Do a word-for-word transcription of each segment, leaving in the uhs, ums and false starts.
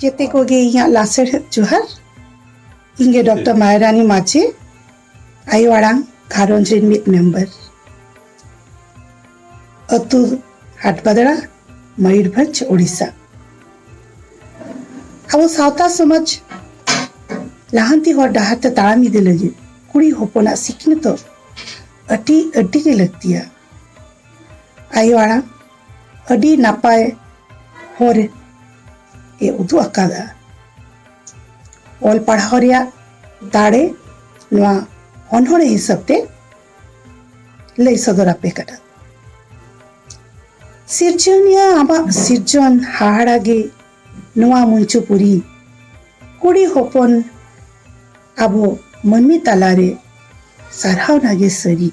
ᱡᱮᱛᱮ ᱠᱚᱜᱮ ᱤᱧᱟᱹᱜ ᱞᱟᱥᱮᱨᱦᱮᱫ ᱡᱚᱦᱟᱨ᱾ ᱤᱧ ᱜᱮ ᱰᱚᱠᱴᱚᱨ ᱢᱟᱭᱨᱟᱱᱤ ᱢᱟᱹᱡᱷᱤ, ᱟᱭᱳ ᱟᱲᱟᱝ ᱜᱷᱟᱨᱚᱸᱡᱽ ᱨᱤᱱ ᱢᱤᱫ ᱢᱮᱢᱵᱟᱨ᱾ ᱟᱹᱛᱩ ᱦᱟᱴᱵᱟᱫᱽᱲᱟ, ᱢᱚᱭᱩᱨᱵᱷᱚᱸᱡᱽ, ᱳᱰᱤᱥᱟ᱾ ᱟᱵᱚ ᱥᱟᱶᱛᱟ ᱥᱚᱢᱟᱡᱽ ᱞᱟᱦᱟᱱᱛᱤ ᱦᱚᱨ ᱰᱟᱦᱟᱨ ᱛᱮ ᱛᱟᱲᱟᱢ ᱤᱫᱤ ᱞᱟᱹᱜᱤᱫ ᱠᱩᱲᱤ ᱦᱚᱯᱚᱱᱟᱜ ᱥᱤᱠᱷᱱᱟᱹᱛᱚᱜ ᱟᱹᱰᱤ, ᱟᱹᱰᱤ ᱜᱮ ᱞᱟᱹᱠᱛᱤᱭᱟ᱾ ᱟᱭᱳ ᱟᱲᱟᱝ ᱟᱹᱰᱤ ᱱᱟᱯᱟᱭ ᱦᱚᱨ ᱮ ᱩᱫᱩᱜ ᱟᱠᱟᱫᱟ᱾ ᱚᱞ ᱯᱟᱲᱦᱟᱣ ᱨᱮᱭᱟᱜ ᱫᱟᱲᱮ ᱱᱚᱣᱟ ᱚᱱᱚᱬᱦᱮ ᱦᱤᱥᱟᱹᱵ ᱛᱮ ᱞᱟᱹᱭ ᱥᱚᱫᱚᱨ ᱟᱯᱮ ᱠᱟᱱᱟ᱾ ᱥᱤᱨᱡᱚᱱᱤᱭᱟᱹ ᱟᱢᱟᱜ ᱥᱤᱨᱡᱚᱱ ᱦᱟᱦᱟᱲᱟ ᱜᱮ ᱱᱚᱣᱟ ᱢᱚᱧᱪᱚᱯᱩᱨᱤ᱾ ᱠᱩᱲᱤ ᱦᱚᱯᱚᱱ ᱟᱵᱚ ᱢᱟᱹᱱᱢᱤ ᱛᱟᱞᱟᱨᱮ ᱥᱟᱨᱦᱟᱣᱱᱟ ᱜᱮ ᱥᱟᱹᱨᱤ᱾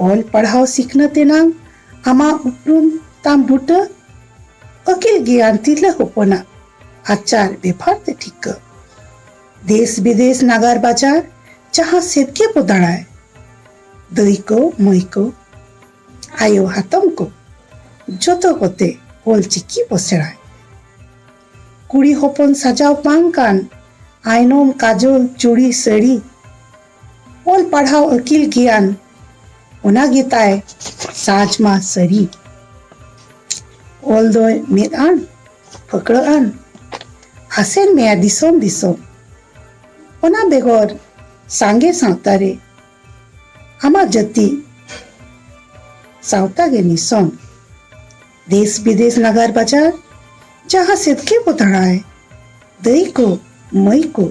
ᱚᱞ ᱯᱟᱲᱦᱟᱣ ᱥᱤᱠᱷᱱᱟᱹᱛ ᱮᱱᱟᱝ ᱟᱢᱟᱜ ᱩᱯᱨᱩᱢ ᱛᱟᱢ ᱵᱩᱴᱟᱹ, ᱟᱹᱠᱤᱞ ᱜᱮᱭᱟᱱ ᱛᱤᱨᱞᱟᱹ ᱦᱚᱯᱚᱱᱟᱜ ᱟᱪᱟᱨ ᱵᱮᱯᱟᱨ ᱛᱮ ᱴᱷᱤᱠᱟᱹ᱾ ᱫᱮᱥ ᱵᱤᱫᱮᱥ ᱱᱟᱜᱟᱨ ᱵᱟᱡᱟᱨ ᱡᱟᱦᱟᱸ ᱥᱮᱫ ᱜᱮ ᱵᱚ ᱫᱟᱬᱟᱭ, ᱫᱟᱹᱭ ᱠᱚ ᱢᱟᱹᱭ ᱠᱚ ᱟᱭᱳ ᱦᱟᱛᱚᱢ ᱠᱚ ᱡᱚᱛᱚ ᱠᱚᱛᱮ ᱚᱞ ᱪᱤᱠᱤ ᱵᱚ ᱥᱮᱬᱟᱭ᱾ ᱠᱩᱲᱤ ᱦᱚᱯᱚᱱ ᱥᱟᱡᱟᱣ ᱵᱟᱝ ᱠᱟᱱ ᱟᱭᱱᱚᱢ ᱠᱟᱡᱚᱞ ᱪᱩᱲᱤ ᱥᱟᱹᱲᱤ, ᱚᱞ ᱯᱟᱲᱦᱟᱣ ᱟᱹᱠᱤᱞ ᱜᱮᱭᱟᱱ ᱚᱱᱟ ᱜᱮᱛᱟᱭ ᱥᱟᱡᱽ ᱢᱟ ᱥᱟᱹᱨᱤ᱾ ᱚᱞ ᱫᱚᱭ ᱢᱮᱫ ᱟᱱ ᱯᱷᱟᱹᱠᱲᱟᱹᱜ ᱟᱱ ᱟᱥᱮᱱ ᱢᱮᱭᱟ ᱫᱤᱥᱚᱢ ᱫᱤᱥᱚᱢ᱾ ᱚᱱᱟ ᱵᱮᱜᱚᱨ ᱥᱟᱸᱜᱮ ᱥᱟᱶᱛᱟ ᱨᱮ ᱟᱢᱟᱜ ᱡᱟᱹᱛᱤ ᱥᱟᱶᱛᱟ ᱜᱮ ᱱᱤᱥᱚᱱ᱾ ᱫᱮᱥ ᱵᱤᱫᱮᱥ ᱱᱟᱜᱟᱨ ᱵᱟᱡᱟᱨ ᱡᱟᱦᱟᱸ ᱥᱮᱫ ᱜᱮ ᱵᱚ ᱫᱟᱬᱟᱭ, ᱫᱟᱹᱭ ᱠᱚ ᱢᱟᱹᱭ ᱠᱚ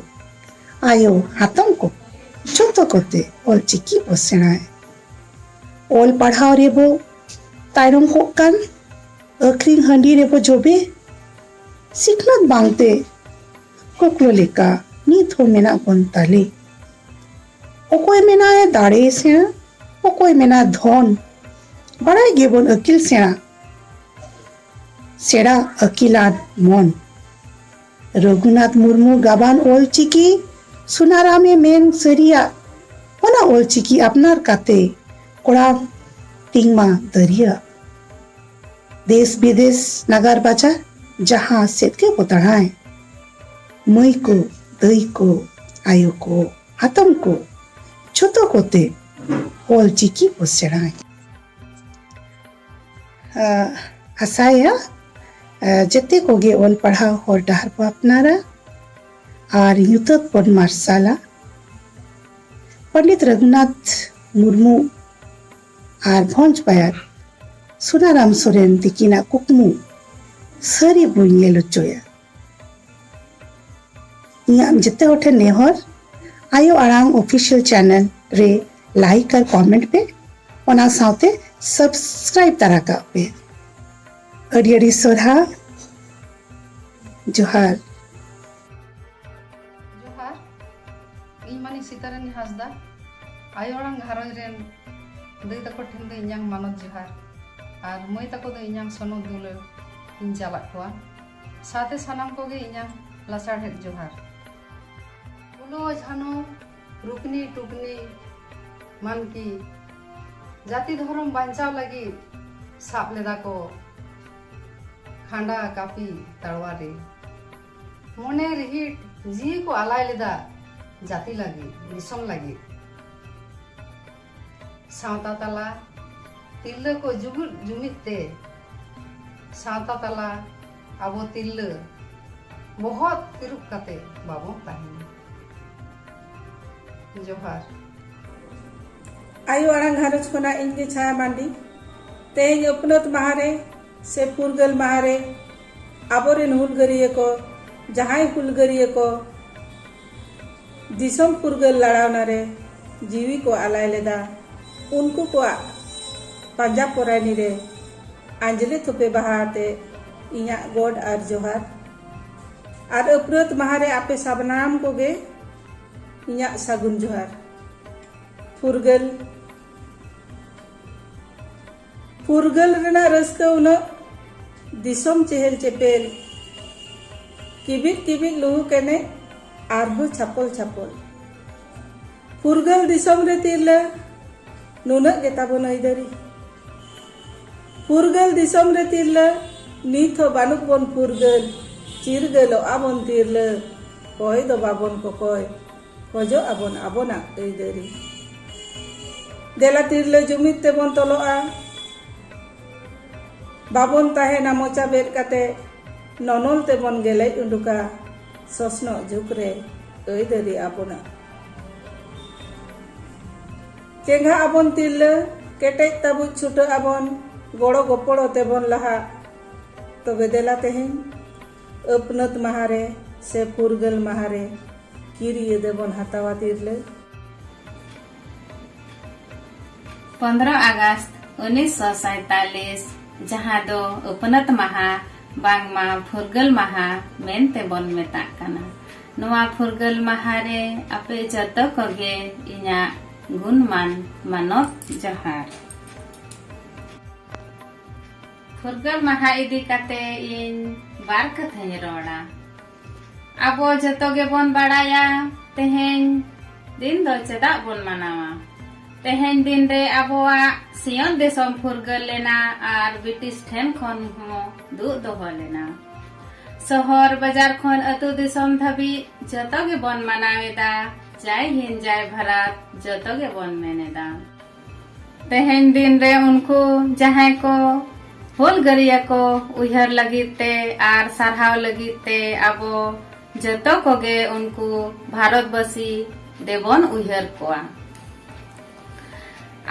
ᱟᱭᱳ ᱦᱟᱛᱚᱢ ᱠᱚ ᱡᱚᱛᱚ ᱠᱚᱛᱮ ᱚᱞ ᱪᱤᱠᱤ ᱵᱚ ᱥᱮᱬᱟᱭ᱾ ᱚᱞ ᱯᱟᱲᱦᱟᱣ ᱨᱮᱵᱚ ᱛᱟᱭᱱᱚᱢ ᱠᱚᱜ ᱠᱟᱱ, ᱟᱹᱠᱷᱨᱤᱧ ᱦᱟᱺᱰᱤ ᱨᱮᱵᱚ ᱡᱚᱵᱮ, ᱥᱤᱠᱷᱱᱟᱹᱛ ᱵᱟᱝᱛᱮ ᱠᱚᱠᱞᱚ ᱞᱮᱠᱟ ᱱᱤᱛ ᱦᱚᱸ ᱢᱮᱱᱟᱜ ᱵᱚᱱ ᱛᱟᱞᱮ᱾ ᱚᱠᱚᱭ ᱢᱮᱱᱟᱭ ᱫᱟᱲᱮ ᱥᱮᱬᱟ, ᱚᱠᱚᱭ ᱢᱮᱱᱟ ᱫᱷᱚᱱ, ᱵᱟᱲᱟᱭ ᱜᱮᱵᱚᱱ ᱟᱹᱠᱤᱞ ᱥᱮᱬᱟ, ᱥᱮᱬᱟ ᱟᱹᱠᱤᱞᱟᱱ ᱢᱚᱱ᱾ ᱨᱚᱜᱷᱩᱱᱟᱛᱷ ᱢᱩᱨᱢᱩ ᱜᱟᱵᱟᱱ ᱚᱞ ᱪᱤᱠᱤ, ᱥᱩᱱᱟᱨᱟᱢᱮ ᱢᱮᱱ ᱥᱟᱹᱨᱤᱭᱟᱜ, ᱚᱱᱟ ᱚᱞ ᱪᱤᱠᱤ ᱟᱯᱱᱟᱨ ᱠᱟᱛᱮ ᱠᱚᱲᱟ ᱛᱤᱧ ᱢᱟ ᱫᱟᱹᱨᱭᱟᱹ᱾ ᱫᱮᱥ ᱵᱤᱫᱮᱥ ᱱᱟᱜᱟᱨ ᱵᱟᱡᱟᱨ ᱡᱟᱦᱟᱸ ᱥᱮᱫ ᱜᱮ ᱵᱚ ᱫᱟᱬᱟᱭ, ᱢᱟᱹᱭ ᱠᱚ, ᱫᱟᱹᱭ ᱠᱚ, ᱟᱭᱳ ᱠᱚ, ᱦᱟᱛᱚᱢ ᱠᱚ, ᱡᱷᱚᱛᱚ ᱠᱚᱛᱮ ᱚᱞ ᱪᱤᱠᱤ ᱵᱚ ᱥᱮᱬᱟᱭ᱾ ᱟᱸ, ᱟᱥᱟᱭᱟ, ᱟᱸ, ᱡᱮᱛᱮ ᱠᱚᱜᱮ ᱚᱞ ᱯᱟᱲᱦᱟᱣ ᱦᱚᱨ ᱰᱟᱦᱟᱨ ᱵᱚ ᱟᱯᱱᱟᱨᱟ ᱟᱨ ᱧᱩᱛᱟᱹᱛ ᱵᱚᱱ ᱢᱟᱨᱥᱟᱞᱟ᱾ ᱯᱚᱱᱰᱤᱛ ᱨᱚᱜᱷᱩᱱᱟᱛᱷ ᱢᱩᱨᱢᱩ ᱟᱨ ᱵᱷᱚᱸᱡᱽ ᱵᱟᱭᱟᱨ ᱥᱩᱱᱟᱨᱟᱢ ᱥᱚᱨᱮᱱ ᱛᱤᱠᱤᱱᱟᱜ ᱠᱩᱠᱢᱩ ᱥᱟᱹᱨᱤ ᱵᱚᱱ ᱧᱮᱞ ᱦᱚᱪᱚᱭᱟ᱾ ᱤᱧᱟᱹᱜ ᱡᱮᱛᱮ ᱦᱚᱲ ᱴᱷᱮᱱ ᱱᱮᱦᱚᱨ, ᱟᱭᱳ ᱟᱲᱟᱝ ᱚᱯᱷᱤᱥᱤᱭᱟᱞ ᱪᱮᱱᱮᱞ ᱨᱮ ᱞᱟᱭᱤᱠ ᱟᱨ ᱠᱚᱢᱮᱱᱴ ᱯᱮ, ᱚᱱᱟ ᱥᱟᱶᱛᱮ ᱥᱟᱵᱥᱠᱨᱟᱭᱤᱵ ᱛᱟᱨᱟ ᱠᱟᱜ ᱯᱮ᱾ ᱟᱹᱰᱤ ᱟᱹᱰᱤ ᱥᱟᱨᱦᱟᱣ᱾ ᱡᱚᱦᱟᱨ᱾ ᱡᱚᱦᱟᱨ᱾ ᱤᱧ ᱢᱟᱹᱱᱤᱡ ᱥᱤᱛᱟᱨᱟᱱᱤ ᱦᱟᱸᱥᱫᱟ, ᱟᱭᱳ ᱟᱲᱟᱝ ᱜᱷᱟᱨᱚᱸᱡᱽ ᱨᱮᱱ ᱫᱟᱹᱭ ᱛᱟᱠᱚ ᱴᱷᱮᱱ ᱫᱚ ᱤᱧᱟᱹᱝ ᱢᱟᱱᱚᱛ ᱡᱚᱦᱟᱨ ᱟᱨ ᱢᱟᱹᱭ ᱛᱟᱠᱚ ᱫᱚ ᱤᱧᱟᱹᱝ ᱥᱚᱱᱚᱛ ᱫᱩᱞᱟᱹᱲ ᱤᱧ ᱪᱟᱞᱟᱜ ᱠᱚᱣᱟ᱾ ᱥᱟᱶᱛᱮ ᱥᱟᱱᱟᱢ ᱠᱚᱜᱮ ᱤᱧᱟᱹᱝ ᱞᱟᱥᱟᱲᱦᱮᱫ ᱡᱚᱦᱟᱨ᱾ ᱯᱷᱩᱞᱳ ᱡᱷᱟᱱᱳ, ᱨᱩᱠᱱᱤ ᱴᱩᱠᱱᱤ, ᱢᱟᱱᱠᱤ ᱡᱟᱹᱛᱤ ᱫᱷᱚᱨᱚᱢ ᱵᱟᱧᱪᱟᱣ ᱞᱟᱹᱜᱤᱫ ᱥᱟᱵ ᱞᱮᱫᱟ ᱠᱚ ᱠᱷᱟᱸᱰᱟ, ᱠᱟᱹᱯᱤ, ᱛᱟᱲᱣᱟᱨᱤ᱾ ᱢᱚᱱᱮ ᱨᱤᱦᱤᱴ ᱡᱤᱣᱤ ᱠᱚ ᱟᱞᱟᱭ ᱞᱮᱫᱟ ᱡᱟᱹᱛᱤ ᱞᱟᱹᱜᱤᱫ, ᱫᱤᱥᱚᱢ ᱞᱟᱹᱜᱤᱫ᱾ ᱥᱟᱶᱛᱟ ᱛᱟᱞᱟ ᱛᱤᱨᱞᱟᱹ ᱠᱚ ᱡᱩᱜᱩᱫ ᱡᱩᱢᱤᱫ ᱛᱮ ᱥᱟᱶᱛᱟ ᱛᱟᱞᱟ ᱟᱵᱚ ᱛᱤᱨᱞᱟᱹ ᱵᱚᱦᱚᱜ ᱛᱤᱨᱩᱵ ᱠᱟᱛᱮ ᱵᱟᱵᱚᱱ ᱛᱟᱦᱮᱱᱟ᱾ ᱡᱚᱦᱟᱨ᱾ ᱟᱭᱳ ᱟᱲᱟᱝ ᱜᱷᱟᱨᱚᱸᱡᱽ ᱠᱷᱚᱱᱟᱜ ᱤᱧ ᱜᱮ ᱪᱷᱟᱭᱟ ᱢᱟᱱᱰᱤ᱾ ᱛᱮᱦᱮᱧ ᱟᱹᱯᱱᱟᱹᱛ ᱢᱟᱦᱟ ᱨᱮ ᱥᱮ ᱯᱷᱩᱨᱜᱟᱹᱞ ᱢᱟᱦᱟ ᱨᱮ ᱟᱵᱚᱨᱮᱱ ᱦᱩᱞᱜᱟᱹᱨᱤᱭᱟᱹ ᱠᱚ, ᱡᱟᱦᱟᱸᱭ ᱦᱩᱞᱜᱟᱹᱨᱤᱭᱟᱹ ᱠᱚ ᱫᱤᱥᱚᱢ ᱯᱷᱩᱨᱜᱟᱹᱞ ᱞᱟᱲᱟᱣᱱᱟ ᱨᱮ ᱡᱤᱣᱤ ᱠᱚ ᱟᱞᱟᱭ ᱞᱮᱫᱟ, ᱩᱱᱠᱩ ᱠᱚᱣᱟᱜ ᱯᱟᱸᱡᱟ ᱯᱚᱨᱟᱭᱱᱤ ᱨᱮ ᱟᱸᱡᱽᱞᱮ ᱛᱷᱩᱯᱮ ᱵᱟᱦᱟ ᱟᱛᱮ ᱤᱧᱟᱹᱜ ᱜᱚᱰ ᱟᱨ ᱡᱚᱦᱟᱨ᱾ ᱟᱨ ᱟᱹᱯᱱᱟᱹᱛ ᱢᱟᱦᱟ ᱨᱮ ᱟᱯᱮ ᱥᱟᱱᱟᱢ ᱠᱚᱜᱮ ᱤᱧᱟᱹᱜ ᱥᱟᱹᱜᱩᱱ ᱡᱚᱦᱟᱨ᱾ ᱯᱷᱩᱨᱜᱟᱹᱞ, ᱯᱷᱩᱨᱜᱟᱹᱞ ᱨᱮᱱᱟᱜ ᱨᱟᱹᱥᱠᱟᱹ ᱩᱱᱟᱹᱜ, ᱫᱤᱥᱚᱢ ᱪᱮᱦᱮᱞ ᱪᱮᱯᱮᱞ, ᱠᱤᱵᱤᱫ ᱠᱤᱵᱤᱫ ᱞᱩᱦᱩᱠ ᱮᱱᱮᱡ, ᱟᱨᱦᱚᱸ ᱪᱷᱟᱯᱚᱞ ᱪᱷᱟᱯᱚᱞ᱾ ᱯᱷᱩᱨᱜᱟᱹᱞ ᱫᱤᱥᱚᱢ ᱨᱮ ᱛᱤᱨᱞᱟᱹ, ᱱᱩᱱᱟᱹᱜ ᱜᱮ ᱛᱟᱵᱚᱱ ᱟᱹᱭᱫᱟᱹᱨᱤ᱾ ᱯᱷᱩᱨᱜᱟᱹᱞ ᱫᱤᱥᱚᱢ ᱨᱮ ᱛᱤᱨᱞᱟᱹ, ᱱᱤᱛ ᱦᱚᱸ ᱵᱟᱹᱱᱩᱜ ᱵᱚᱱ ᱯᱷᱩᱨᱜᱟᱹᱞ, ᱪᱤᱨᱜᱟᱹᱞᱚᱜ ᱟᱵᱚᱱ ᱛᱤᱨᱞᱟᱹ, ᱠᱚᱭ ᱫᱚ ᱵᱟᱵᱚᱱ ᱠᱚᱠᱚᱭ, ᱠᱷᱚᱡᱚᱜ ᱟᱵᱚᱱ ᱟᱵᱚᱱᱟᱜ ᱟᱹᱭᱫᱟᱹᱨᱤ᱾ ᱫᱮᱞᱟ ᱛᱤᱨᱞᱟᱹ ᱡᱩᱢᱤᱫ ᱛᱮᱵᱚᱱ ᱛᱚᱞᱚᱜᱼᱟ, ᱵᱟᱵᱚᱱ ᱛᱟᱦᱮᱱᱟ ᱢᱚᱪᱟ ᱵᱮᱫ ᱠᱟᱛᱮ, ᱱᱚᱱᱚᱞ ᱛᱮᱵᱚᱱ ᱜᱮᱞᱮᱡ ᱩᱰᱩᱠᱟ ᱥᱚᱥᱱᱚᱜ ᱡᱩᱜᱽ ᱨᱮ ᱟᱹᱭᱫᱟᱹᱨᱤ ᱟᱵᱚᱱᱟᱜ᱾ ᱪᱮᱸᱜᱷᱟ ᱟᱵᱚᱱ ᱛᱤᱨᱞᱟᱹ, ᱠᱮᱴᱮᱡ ᱛᱟᱵᱩᱡ ᱪᱷᱩᱴᱟᱹᱜ ᱟᱵᱚᱱ, ᱜᱚᱲᱚ ᱜᱚᱯᱚᱲᱚ ᱛᱮᱵᱚᱱ ᱞᱟᱦᱟᱜ᱾ ᱛᱚᱵᱮ ᱫᱮᱞᱟ ᱛᱮᱦᱮᱧ ᱟᱹᱯᱱᱟᱹᱛ ᱢᱟᱦᱟ ᱨᱮ ᱥᱮ ᱯᱷᱩᱨᱜᱟᱹᱞ ᱢᱟᱦᱟ ᱨᱮ ᱠᱤᱨᱤᱭᱟᱹ ᱫᱮᱵᱚᱱ ᱦᱟᱛᱟᱣᱟ ᱛᱤᱨᱞᱟᱹ᱾ ᱯᱚᱱᱫᱽᱨᱚ ᱟᱜᱚᱥᱴ ᱩᱱᱤᱥᱥᱚ ᱥᱟᱭᱛᱟᱞᱤᱥ, ᱡᱟᱦᱟᱸ ᱫᱚ ᱟᱹᱯᱱᱟᱹᱛ ᱢᱟᱦᱟ ᱵᱟᱝᱢᱟ ᱯᱷᱩᱨᱜᱟᱹᱞ ᱢᱟᱦᱟ ᱢᱮᱱᱛᱮ ᱵᱚᱱ ᱢᱮᱛᱟᱜ ᱠᱟᱱᱟ᱾ ᱱᱚᱣᱟ ᱯᱷᱩᱨᱜᱟᱹᱞ ᱢᱟᱦᱟ ᱨᱮ ᱟᱯᱮ ᱡᱚᱛᱚ ᱠᱚᱜᱮ ᱤᱧᱟᱹᱜ ᱜᱩᱱᱢᱟᱱ ᱢᱟᱱᱚᱛ ᱡᱚᱦᱟᱨ᱾ ᱯᱷᱩᱨᱜᱟᱹᱞ ᱢᱟᱦᱟ ᱤᱫᱤ ᱠᱟᱛᱮ ᱤᱧ ᱵᱟᱨ ᱠᱟᱛᱷᱟᱧ ᱨᱚᱲᱟ᱾ ᱟᱵᱚ ᱡᱚᱛᱚ ᱜᱮᱵᱚᱱ ᱵᱟᱲᱟᱭᱟ, ᱛᱮᱦᱮᱧ ᱫᱤᱱ ᱫᱚ ᱪᱮᱫᱟᱜ ᱵᱚᱱ ᱢᱟᱱᱟᱣᱟ᱾ ᱛᱮᱦᱮᱧ ᱫᱤᱱ ᱨᱮ ᱟᱵᱚᱣᱟᱜ ᱥᱤᱧᱚᱛ ᱫᱤᱥᱚᱢ ᱯᱷᱩᱨᱜᱟᱹᱞ ᱞᱮᱱᱟ ᱟᱨ ᱵᱨᱤᱴᱤᱥ ᱴᱷᱮᱱ ᱠᱷᱚᱱ ᱦᱚᱸ ᱫᱩᱜ ᱫᱚᱦᱚ ᱞᱮᱱᱟ᱾ ᱥᱚᱦᱚᱨ ᱵᱟᱡᱟᱨ ᱠᱷᱚᱱ ᱟᱹᱛᱩ ᱫᱤᱥᱚᱢ ᱫᱷᱟᱹᱵᱤᱡ ᱡᱚᱛᱚ ᱜᱮᱵᱚᱱ ᱢᱟᱱᱟᱣ ᱮᱫᱟ, ᱡᱟᱭ ᱦᱤᱱᱫ, ᱡᱟᱭ ᱵᱷᱟᱨᱟᱛ, ᱡᱚᱛᱚ ᱜᱮᱵᱚᱱ ᱢᱮᱱ ᱮᱫᱟ᱾ ᱛᱮᱦᱮᱧ ᱫᱤᱱ ᱨᱮ ᱩᱱᱠᱩ ᱡᱟᱦᱟᱸᱭ ᱠᱚ ᱦᱩᱞᱜᱟᱹᱨᱤᱭᱟᱹ ᱠᱚ ᱩᱭᱦᱟᱹᱨ ᱞᱟᱹᱜᱤᱫ ᱛᱮ ᱟᱨ ᱥᱟᱨᱦᱟᱣ ᱞᱟᱹᱜᱤᱫ ᱛᱮ ᱟᱵᱚ ᱡᱚᱛᱚ ᱠᱚᱜᱮ ᱩᱱᱠᱩ ᱵᱷᱟᱨᱚᱛᱵᱟᱹᱥᱤ ᱫᱮᱵᱚᱱ ᱩᱭᱦᱟᱹᱨ ᱠᱚᱣᱟ᱾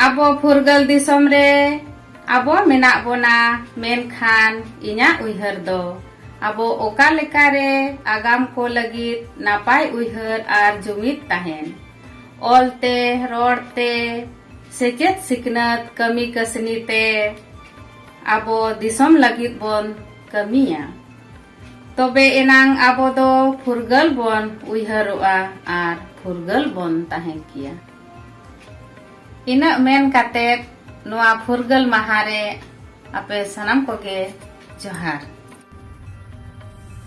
ᱟᱵᱚ ᱯᱷᱩᱨᱜᱟᱹᱞ ᱫᱤᱥᱚᱢ ᱨᱮ ᱟᱵᱚ ᱢᱮᱱᱟᱜ ᱵᱚᱱᱟ, ᱢᱮᱱᱠᱷᱟᱱ ᱤᱧᱟᱹᱜ ᱩᱭᱦᱟᱹᱨ ᱫᱚ ᱟᱵᱚ ᱚᱠᱟ ᱞᱮᱠᱟᱨᱮ ᱟᱜᱟᱢ ᱠᱚ ᱞᱟᱹᱜᱤᱫ ᱱᱟᱯᱟᱭ ᱩᱭᱦᱟᱹᱨ ᱟᱨ ᱡᱩᱢᱤᱫ ᱛᱟᱦᱮᱱ, ᱚᱞ ᱛᱮ, ᱨᱚᱲ ᱛᱮ, ᱥᱮᱪᱮᱫ ᱥᱤᱠᱷᱱᱟᱹᱛ, ᱠᱟᱹᱢᱤ ᱠᱟᱹᱥᱱᱤ ᱛᱮ ᱟᱵᱚ ᱫᱤᱥᱚᱢ ᱞᱟᱹᱜᱤᱫ ᱵᱚᱱ ᱠᱟᱹᱢᱤᱭᱟ᱾ ᱛᱚᱵᱮ ᱮᱱᱟᱝ ᱟᱵᱚ ᱫᱚ ᱯᱷᱩᱨᱜᱟᱹᱞ ᱵᱚᱱ ᱩᱭᱦᱟᱹᱨᱚᱜᱼᱟ ᱟᱨ ᱯᱷᱩᱨᱜᱟᱹᱞ ᱵᱚᱱ ᱛᱟᱦᱮᱸ ᱠᱮᱭᱟ᱾ ᱤᱱᱟᱹᱜ ᱢᱮᱱ ᱠᱟᱛᱮ ᱱᱚᱣᱟ ᱯᱷᱩᱨᱜᱟᱹᱞ ᱢᱟᱦᱟ ᱨᱮ ᱟᱯᱮ ᱥᱟᱱᱟᱢ ᱠᱚᱜᱮ ᱡᱚᱦᱟᱨ᱾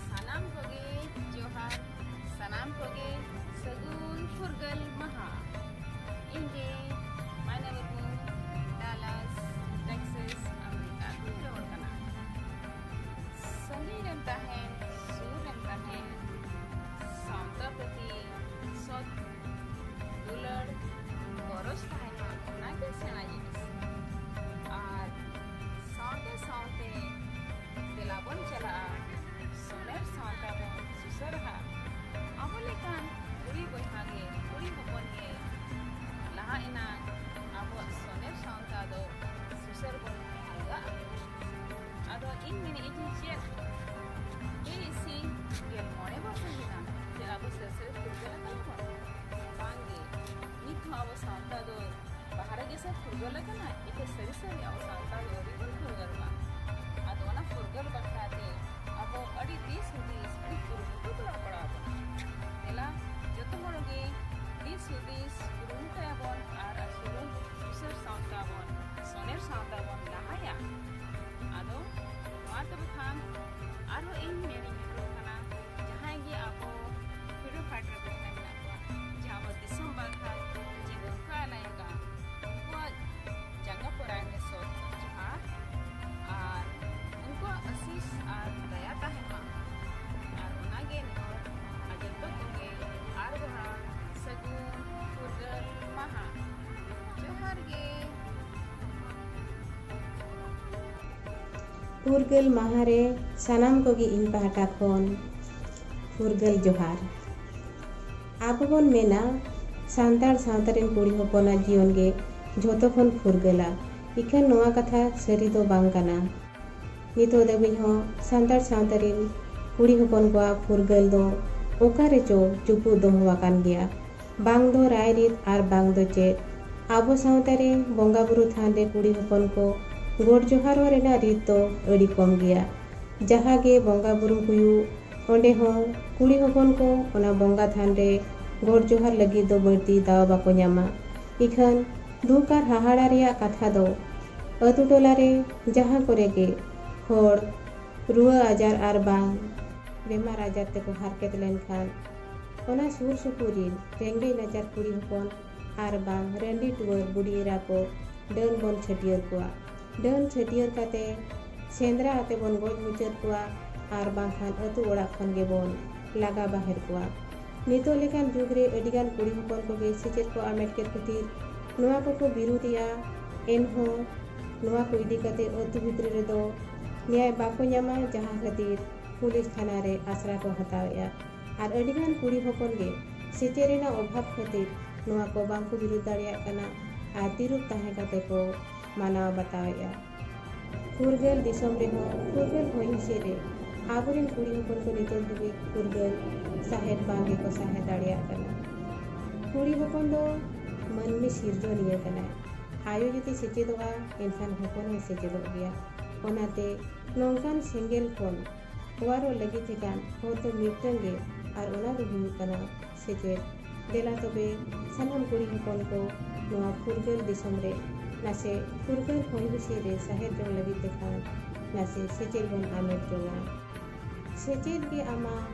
ᱥᱟᱱᱟᱢ ᱠᱚᱜᱮ ᱡᱚᱦᱟᱨ, ᱥᱟᱱᱟᱢ ᱠᱚᱜᱮ ᱥᱟᱹᱜᱩᱱ ᱯᱷᱩᱨᱜᱟᱹᱞ ᱢᱟᱦᱟ᱾ ᱤᱧ ᱜᱮ ᱢᱟᱭᱱᱟ ᱢᱩᱨᱢᱩ, ᱰᱟᱞᱟᱥ, ᱴᱮᱠᱥᱟᱥ, ᱟᱢᱮᱨᱤᱠᱟ ᱠᱷᱚᱱᱤᱧ ᱨᱚᱲ ᱠᱟᱱᱟ᱾ ᱛᱟᱦᱮᱱ, ᱥᱩᱨ ᱨᱮᱢ ᱛᱟᱦᱮᱱ, ᱥᱟᱶᱛᱟ ᱯᱨᱚᱛᱤ ᱥᱚᱛ ᱫᱩᱞᱟᱹᱲ ᱜᱚᱨᱚᱡᱽ ᱛᱟᱦᱮᱱ ᱢᱟ, ᱚᱱᱟᱜᱮ ᱥᱮᱬᱟ ᱡᱤᱱᱤᱥ᱾ ᱟᱨ ᱥᱟᱶᱛᱮ ᱥᱟᱶᱛᱮ ᱫᱮᱞᱟ ᱵᱚᱱ ᱪᱟᱞᱟᱜᱼᱟ, ᱥᱚᱱᱮᱨ ᱥᱟᱶᱛᱟ ᱵᱚᱱ ᱥᱩᱥᱟᱹᱨᱟ᱾ ᱟᱵᱚ ᱞᱮᱠᱟᱱ ᱠᱩᱲᱤ ᱵᱚᱭᱦᱟ ᱜᱮ, ᱠᱩᱲᱤ ᱦᱚᱯᱚᱱ ᱜᱮ ᱞᱟᱦᱟ ᱮᱱᱟᱝ ᱟᱵᱚᱣᱟᱜ ᱥᱚᱱᱮᱨ ᱥᱟᱶᱛᱟ ᱫᱚ ᱥᱩᱥᱟᱹᱨ ᱵᱚᱱ ᱟᱞᱜᱟᱜᱼᱟ᱾ ᱟᱫᱚ ᱤᱧ ᱢᱮᱱᱮᱫ ᱟᱹᱧ ᱪᱮᱫ, ᱮᱭ ᱤᱥᱤ ᱜᱮᱞ ᱢᱚᱬᱮ ᱵᱚᱪᱷᱚᱨ ᱦᱩᱭᱱᱟ ᱡᱮ ᱟᱵᱚ ᱥᱟᱹᱨᱥᱟᱹᱨᱤ ᱯᱷᱩᱨᱜᱟᱹᱞ ᱟᱠᱟᱱᱟ ᱵᱚᱱ? ᱵᱟᱝᱜᱮ, ᱱᱤᱛ ᱦᱚᱸ ᱟᱵᱚ ᱥᱟᱶᱛᱟ ᱫᱚ ᱵᱟᱦᱨᱮ ᱜᱮᱥᱮ ᱯᱷᱩᱨᱜᱟᱹᱞ ᱟᱠᱟᱱᱟ, ᱮᱴᱟᱜ ᱥᱟᱹᱨᱤ ᱥᱟᱹᱨᱤ ᱟᱵᱚ ᱥᱟᱶᱛᱟ ᱫᱚ ᱟᱹᱰᱤ ᱵᱚᱱ ᱯᱷᱩᱨᱜᱟᱹᱞ ᱢᱟ᱾ ᱟᱫᱚ ᱚᱱᱟ ᱯᱷᱩᱨᱜᱟᱹᱞ ᱵᱟᱠᱷᱨᱟ ᱛᱮ ᱟᱵᱚ ᱟᱹᱰᱤ ᱫᱤᱥ ᱦᱩᱫᱤᱥ, ᱟᱹᱰᱤ ᱠᱩᱨᱩᱢᱩᱴᱩ ᱫᱚ ᱯᱟᱲᱟᱣ ᱵᱚᱱᱟ᱾ ᱫᱮᱞᱟ ᱡᱚᱛᱚ ᱦᱚᱲ ᱜᱮ ᱫᱤᱥ ᱦᱩᱫᱤᱥ ᱠᱩᱨᱩᱢᱩᱴᱩᱭᱟᱵᱚᱱ ᱟᱨ ᱥᱩᱨ ᱥᱩᱥᱟᱹᱨ ᱥᱟᱶᱛᱟ ᱵᱚᱱ, ᱥᱚᱱᱮᱨ ᱥᱟᱶᱛᱟ ᱵᱚᱱ ᱞᱟᱦᱟᱭᱟ᱾ ᱟᱫᱚ ᱢᱟ ᱛᱚᱵᱮ ᱠᱷᱟᱱ ᱟᱨᱦᱚᱸ ᱤᱧ ᱢᱮᱱᱤᱧ ᱢᱮᱛᱟᱠᱚ ᱠᱟᱱᱟ, ᱡᱟᱦᱟᱸᱭ ᱜᱮ ᱟᱵᱚ freedom fighter ᱠᱚ ᱢᱮᱱᱟᱜ ᱠᱚᱣᱟ, ᱡᱟᱦᱟᱸ ᱟᱵᱚ ᱫᱤᱥᱚᱢ ᱵᱟᱠᱷᱨᱟ ᱡᱤᱵᱚᱱ ᱠᱚ ᱟᱞᱟᱭ ᱟᱠᱟᱫᱼᱟ, ᱩᱱᱠᱩᱣᱟᱜ ᱡᱟᱸᱜᱟ ᱠᱚᱨᱮ ᱟᱭᱢᱟ ᱥᱚᱛ ᱡᱚᱦᱟᱨ ᱟᱨ ᱩᱱᱠᱩᱣᱟᱜ ᱟᱥᱤᱥ ᱟᱨ ᱫᱟᱭᱟ ᱛᱟᱦᱮᱱ ᱢᱟ᱾ ᱟᱨ ᱚᱱᱟᱜᱮ ᱱᱮᱦᱚᱨ ᱟᱨ ᱡᱚᱛᱚ ᱠᱚᱜᱮ ᱟᱨ ᱫᱚᱦᱲᱟ ᱥᱟᱹᱜᱩᱱ ᱯᱷᱩᱨᱜᱟᱹᱞ ᱢᱟᱦᱟ᱾ ᱡᱚᱦᱟᱨ ᱜᱮ᱾ ᱯᱷᱩᱨᱜᱟᱹᱞ ᱢᱟᱦᱟ ᱨᱮ ᱥᱟᱱᱟᱢ ᱠᱚᱜᱮ ᱤᱧ ᱯᱟᱦᱴᱟ ᱠᱷᱚᱱ ᱯᱷᱩᱨᱜᱟᱹᱞ ᱡᱚᱦᱟᱨ᱾ ᱟᱵᱚ ᱵᱚᱱ ᱢᱮᱱᱟ, ᱥᱟᱱᱛᱟᱲ ᱥᱟᱶᱛᱟ ᱨᱮᱱ ᱠᱩᱲᱤ ᱦᱚᱯᱚᱱᱟᱜ ᱡᱤᱭᱚᱱ ᱜᱮ ᱡᱷᱚᱛᱚ ᱠᱷᱚᱱ ᱯᱷᱩᱨᱜᱟᱹᱞᱟ᱾ ᱤᱠᱷᱟᱹᱱ ᱱᱚᱣᱟ ᱠᱟᱛᱷᱟ ᱥᱟᱹᱨᱤ ᱫᱚ ᱵᱟᱝ ᱠᱟᱱᱟ᱾ ᱱᱤᱛᱚᱜ ᱫᱷᱟᱹᱵᱤᱡ ᱦᱚᱸ ᱥᱟᱱᱛᱟᱲ ᱥᱟᱶᱛᱟ ᱨᱮᱱ ᱠᱩᱲᱤ ᱦᱚᱯᱚᱱ ᱠᱚᱣᱟᱜ ᱯᱷᱩᱨᱜᱟᱹᱞ ᱫᱚ ᱚᱠᱟ ᱨᱮᱪᱚ ᱪᱩᱯᱩᱫ ᱫᱚᱦᱚ ᱟᱠᱟᱱ ᱜᱮᱭᱟ᱾ ᱵᱟᱝ ᱫᱚ ᱨᱟᱭᱨᱤᱛ ᱟᱨ ᱵᱟᱝ ᱫᱚ ᱪᱮᱫ, ᱟᱵᱚ ᱥᱟᱶᱛᱟ ᱨᱮ ᱵᱚᱸᱜᱟ ᱵᱩᱨᱩ ᱛᱷᱟᱱ ᱨᱮ ᱠᱩᱲᱤ ᱦᱚᱯᱚᱱ ᱠᱚ ᱜᱚᱰ ᱡᱚᱦᱟᱨᱚᱜ ᱨᱮᱱᱟᱜ ᱨᱤᱛ ᱫᱚ ᱟᱹᱰᱤ ᱠᱚᱢ ᱜᱮᱭᱟ᱾ ᱡᱟᱦᱟᱸ ᱜᱮ ᱵᱚᱸᱜᱟ ᱵᱩᱨᱩ ᱦᱩᱭᱩᱜ, ᱚᱸᱰᱮ ᱦᱚᱸ ᱠᱩᱲᱤ ᱦᱚᱯᱚᱱ ᱠᱚ ᱚᱱᱟ ᱵᱚᱸᱜᱟ ᱛᱷᱟᱱ ᱨᱮ ᱜᱚᱰ ᱡᱚᱦᱟᱨ ᱞᱟᱹᱜᱤᱫ ᱫᱚ ᱵᱟᱹᱲᱛᱤ ᱫᱟᱣ ᱵᱟᱠᱚ ᱧᱟᱢᱟ᱾ ᱤᱠᱷᱟᱹᱱ ᱫᱩᱠ ᱟᱨ ᱦᱟᱦᱟᱲᱟ ᱨᱮᱭᱟᱜ ᱠᱟᱛᱷᱟ ᱫᱚ, ᱟᱹᱛᱩ ᱴᱚᱞᱟ ᱨᱮ ᱡᱟᱦᱟᱸ ᱠᱚᱨᱮ ᱜᱮ ᱦᱚᱲ ᱨᱩᱣᱟᱹ ᱟᱡᱟᱨ ᱟᱨ ᱵᱟᱝ ᱵᱮᱢᱟᱨ ᱟᱡᱟᱨ ᱛᱮᱠᱚ ᱦᱟᱨᱠᱮᱛ ᱞᱮᱱᱠᱷᱟᱱ, ᱚᱱᱟ ᱥᱩᱨ ᱥᱩᱯᱩᱨ ᱨᱤᱱ ᱨᱮᱸᱜᱮᱡ ᱱᱟᱪᱟᱨ ᱠᱩᱲᱤ ᱦᱚᱯᱚᱱ ᱟᱨ ᱵᱟᱝ ᱨᱟᱺᱰᱤ ᱴᱩᱣᱟᱹᱨ ᱵᱩᱰᱷᱤ ᱮᱨᱟ ᱠᱚ ᱰᱟᱹᱱ ᱵᱚᱱ ᱪᱷᱟᱹᱴᱭᱟᱹᱨ ᱠᱚᱣᱟ᱾ ᱰᱟᱹᱱ ᱪᱷᱟᱹᱴᱭᱟᱹᱨ ᱠᱟᱛᱮ ᱥᱮᱸᱫᱽᱨᱟ ᱟᱛᱮ ᱵᱚᱱ ᱜᱚᱡ ᱢᱩᱪᱟᱹᱫ ᱠᱚᱣᱟ᱾ ᱟᱨ ᱵᱟᱝᱠᱷᱟᱱ ᱟᱹᱛᱩ ᱚᱲᱟᱜ ᱠᱷᱚᱱ ᱜᱮᱵᱚᱱ ᱞᱟᱜᱟ ᱵᱟᱦᱮᱨ ᱠᱚᱣᱟ᱾ ᱱᱤᱛᱚᱜ ᱞᱮᱠᱟᱱ ᱡᱩᱜᱽ ᱨᱮ ᱟᱹᱰᱤᱜᱟᱱ ᱠᱩᱲᱤ ᱦᱚᱯᱚᱱ ᱠᱚᱜᱮ ᱥᱮᱪᱮᱫ ᱠᱚ ᱟᱢᱮᱴ ᱠᱮᱫ ᱠᱷᱟᱹᱛᱤᱨ ᱱᱚᱣᱟ ᱠᱚᱠᱚ ᱵᱤᱨᱩᱫᱷᱮᱜᱼᱟ᱾ ᱮᱱᱦᱚᱸ ᱱᱚᱣᱟ ᱠᱚ ᱤᱫᱤ ᱠᱟᱛᱮ ᱟᱹᱛᱩ ᱵᱷᱤᱛᱨᱤ ᱨᱮᱫᱚ ᱱᱮᱭᱟᱭ ᱵᱟᱠᱚ ᱧᱟᱢᱟ, ᱡᱟᱦᱟᱸ ᱠᱷᱟᱹᱛᱤᱨ ᱯᱩᱞᱤᱥ ᱛᱷᱟᱱᱟ ᱨᱮ ᱟᱥᱨᱟ ᱠᱚ ᱦᱟᱛᱟᱣᱮᱫᱼᱟ᱾ ᱟᱨ ᱟᱹᱰᱤᱜᱟᱱ ᱠᱩᱲᱤ ᱦᱚᱯᱚᱱ ᱜᱮ ᱥᱮᱪᱮᱫ ᱨᱮᱱᱟᱜ ᱚᱵᱷᱟᱵᱽ ᱠᱷᱟᱹᱛᱤᱨ ᱱᱚᱣᱟ ᱠᱚ ᱵᱟᱝᱠᱚ ᱵᱤᱨᱩᱫᱷ ᱫᱟᱲᱮᱭᱟᱜ ᱠᱟᱱᱟ ᱟᱨ ᱛᱤᱨᱩᱯ ᱛᱟᱦᱮᱸ ᱠᱟᱛᱮ ᱠᱚ ᱢᱟᱱᱟᱣ ᱵᱟᱛᱟᱣᱮᱫᱼᱟ᱾ ᱯᱷᱩᱨᱜᱟᱹᱞ ᱫᱤᱥᱚᱢ ᱨᱮᱦᱚᱸ ᱯᱷᱩᱨᱜᱟᱹᱞ ᱦᱚᱭ ᱦᱤᱸᱥᱤᱫ ᱨᱮ ᱟᱵᱚᱨᱮᱱ ᱠᱩᱲᱤ ᱦᱚᱯᱚᱱ ᱠᱚ ᱱᱤᱛᱚᱜ ᱫᱷᱟᱹᱵᱤᱡ ᱯᱷᱩᱨᱜᱟᱹᱞ ᱥᱟᱦᱮᱫ ᱵᱟᱝ ᱜᱮᱠᱚ ᱥᱟᱦᱮᱫ ᱫᱟᱲᱮᱭᱟᱜ ᱠᱟᱱᱟ᱾ ᱠᱩᱲᱤ ᱦᱚᱯᱚᱱ ᱫᱚ ᱢᱟᱹᱱᱢᱤ ᱥᱤᱨᱡᱚᱱᱤᱭᱟᱹ ᱠᱟᱱᱟᱭ᱾ ᱟᱭᱳ ᱡᱩᱫᱤ ᱥᱮᱪᱮᱫᱚᱜᱼᱟ, ᱮᱱᱠᱷᱟᱱ ᱦᱚᱯᱚᱱ ᱦᱚᱸᱭ ᱥᱮᱪᱮᱫᱚᱜ ᱜᱮᱭᱟ᱾ ᱚᱱᱟᱛᱮ ᱱᱚᱝᱠᱟᱱ ᱥᱮᱸᱜᱮᱞ ᱠᱷᱚᱱ ᱚᱣᱟᱨᱚᱜ ᱞᱟᱹᱜᱤᱫ ᱛᱮᱠᱷᱟᱱ ᱦᱚᱨ ᱫᱚ ᱢᱤᱫᱴᱟᱝ ᱜᱮ, ᱟᱨ ᱚᱱᱟ ᱫᱚ ᱦᱩᱭᱩᱜ ᱠᱟᱱᱟ ᱥᱮᱪᱮᱫ᱾ ᱫᱮᱞᱟ ᱛᱚᱵᱮ ᱥᱟᱱᱟᱢ ᱠᱩᱲᱤ ᱦᱚᱯᱚᱱ ᱠᱚ ᱱᱚᱣᱟ ᱯᱷᱩᱨᱜᱟᱹᱞ ᱫᱤᱥᱚᱢ ᱨᱮ ᱱᱟᱥᱮ ᱯᱷᱩᱨᱜᱟᱹᱞ ᱦᱚᱭ ᱦᱤᱸᱥᱤᱫ ᱨᱮ ᱥᱟᱦᱮᱫ ᱡᱚᱝ ᱞᱟᱹᱜᱤᱫ ᱛᱮᱠᱷᱟᱱ ᱱᱟᱥᱮ ᱥᱮᱪᱮᱫ ᱵᱚᱱ ᱟᱢᱮᱴ ᱡᱚᱝᱟ᱾ ᱥᱮᱪᱮᱫ ᱜᱮ ᱟᱢᱟᱜ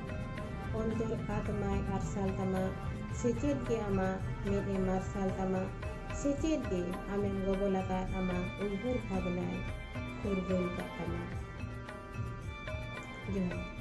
ᱚᱱᱛᱚᱨ ᱟᱛᱢᱟᱭ ᱟᱨᱥᱟᱞ ᱛᱟᱢᱟ, ᱥᱮᱪᱮᱫ ᱜᱮ ᱟᱢᱟᱜ ᱢᱮᱫ ᱮ ᱢᱟᱨᱥᱟᱞ ᱛᱟᱢᱟ, ᱥᱮᱪᱮᱫ ᱜᱮ ᱟᱢᱮᱢ ᱜᱚᱵᱚᱞ ᱟᱠᱟᱫ ᱟᱢᱟᱜ ᱩᱭᱦᱟᱹᱨ ᱵᱷᱟᱵᱽᱱᱟᱭ ᱯᱷᱩᱨᱜᱟᱹᱞ ᱠᱟᱜ ᱛᱟᱢᱟ᱾ ᱡᱚᱦᱟᱨ᱾